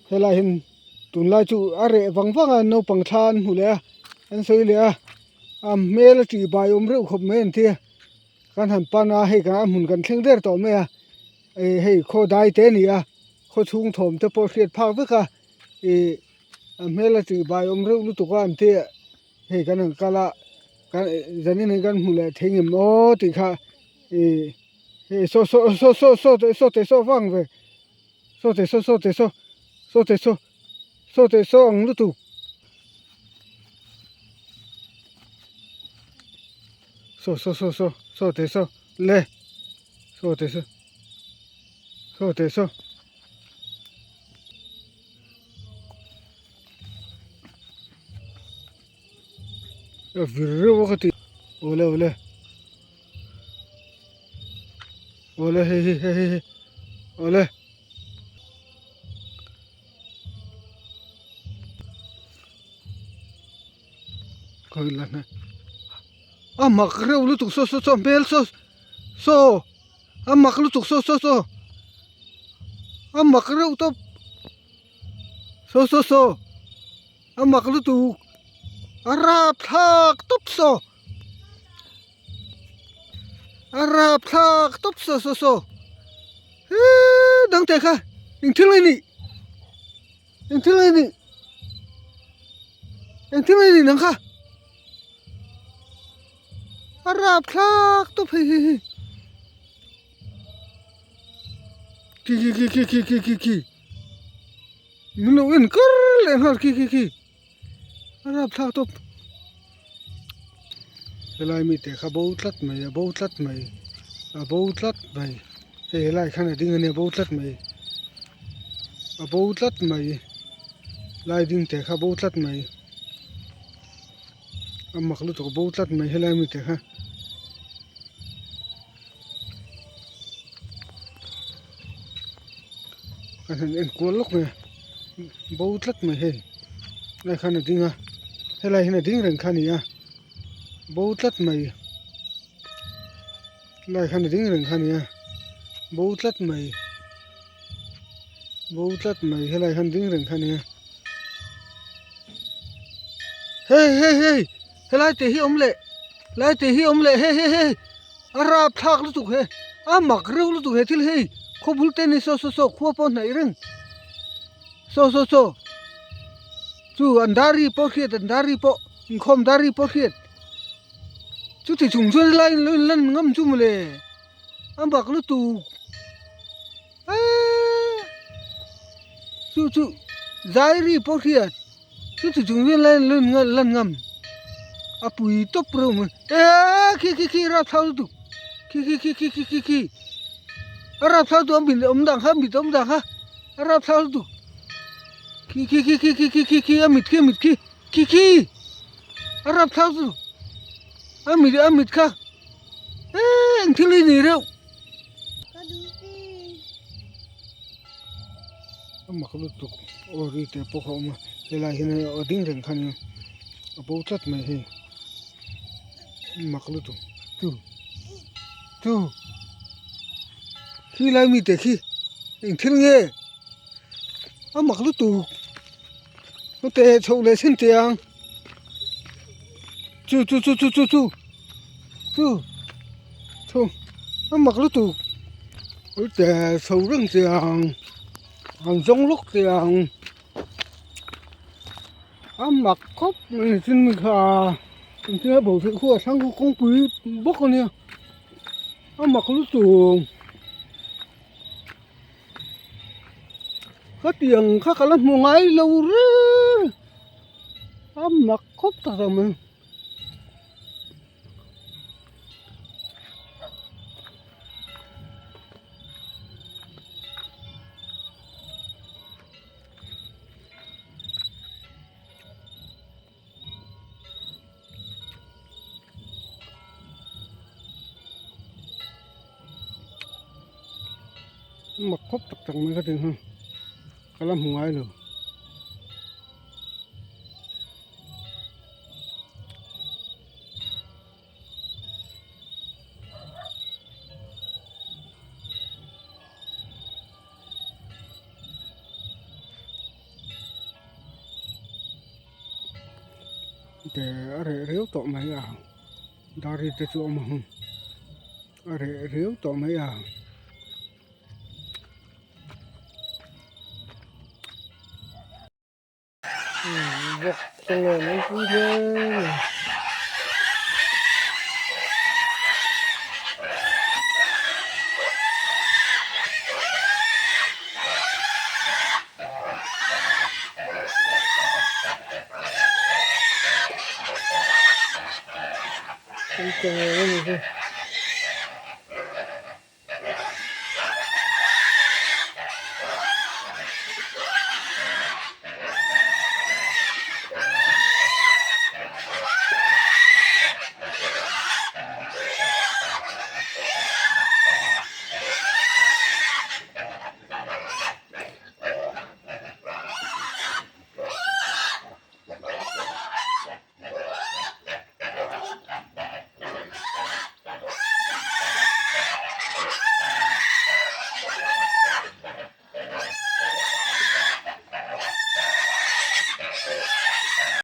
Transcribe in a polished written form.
Helai hian tunlai chu a reh vang vang a naupang thla an hmu leh a an sawi leh a a hmel a tih bai awm reuh khawp mai an ti a kan han pan a hei kan a hmun kan thleng der tawh mai a ih hei khaw dai te a ni a khaw chhung thawm te pawh hriat phak vek a ih a hmel a tih bai awm reuh lutuk a an ti a hei kan han kal a kan zanin hi kan hmu leh thei ngem aw tih kha ih hei saw saw saw saw saw saw te saw vang ve. Saw teh saw saw teh saw saw teh saw saw teh saw ang lutuk saw saw saw saw saw teh saw le saw teh saw saw teh saw a vir reuh a ka ti awle awle. Awle hei hi hei hi awle. Khawi la hna a mak reuh lutuk saw saw saw hmel saw saw a mak lutuk saw saw saw a mak reuh tawp saw saw saw a mak lutuk a rapthlak tawp saw. A rap thlak tawp saw saw saw hee dang teh kha eng thil nge nih eng thil nge nih eng thil nge nih nang kha a rap thlak tawp hei hei hei khi khi khi khi khi khi khi khi min lo en kar leh nghal khi khi khi. A rapthlak tawp helai mite kha bo tlat mai a bo tlat mai a bo tlat mai hei helai khan a ding ania bo tlat mai a bo tlat mai lai ding te kha bo tlat mai a mak lutuk a bo tlat mai helai mite kha. Ka han en kual lawk mai a bo tlat mai hei lai khan a ding a helai hian a ding reng kha a ni a bo tlat mai helai khan a ding reng kha a ni a bo tlat mai bo tlat mai helai khan ding reng kha a ni a hei hei hei helai te hi awm leh helai te hi awm leh hei hei hei. A rapthlak lutuk he, a mak reuh lutuk he thil hei khawbul te ni saw saw saw khua pawh hnaih reng saw saw saw chu an dari pawh hriat an dari pawh inkhawm dari pawh hriat chuti chung chuan helai in lo in lan ngam chu mawle a mak lutuk eee chu chu zai ri pawh hriat. Chuti chung hian lai in lan ngam a pui tawp reuh mai eee khi khi khi rapthlak lutuk khi khi khi khi khi khi khi a rapthlak lutuk a mit awm dan kha a mit awm dan kha a rapthlak lutuk khi khi khi khi khi khi khi khi a mit khi a mit khi khi khi a rapthlak lutuk a mit a mit kha eee eng thil hi ni reuh. A mak lutuk aw ri te pawh kha a awm a helai hian hei a ding reng kha nia a bo tlat mai hei a mak lutuk chu chu khi lai mite khi eng thil nge a mak lutuk hnute chho leh sin teh ang chu chu chu chu chu chu chu chu a mak lutuk hnute chho reng teh ang. An zawng lawk teh ang a mak khawp mai chin mi kha engtin a bo theih khu a thlang khu kawngpui bawk a nia a mak lutuk ka tiang kha ka la hmu ngai lo reng a mak khawp tak ang mai. Mak khawp tak tak mai ka ti hman ka la hmu ngai lo. Te a reh riau tawh mai a dari te chu a awm ang a reh riau tawh mai a. Vawk chawlh an pui hle mai.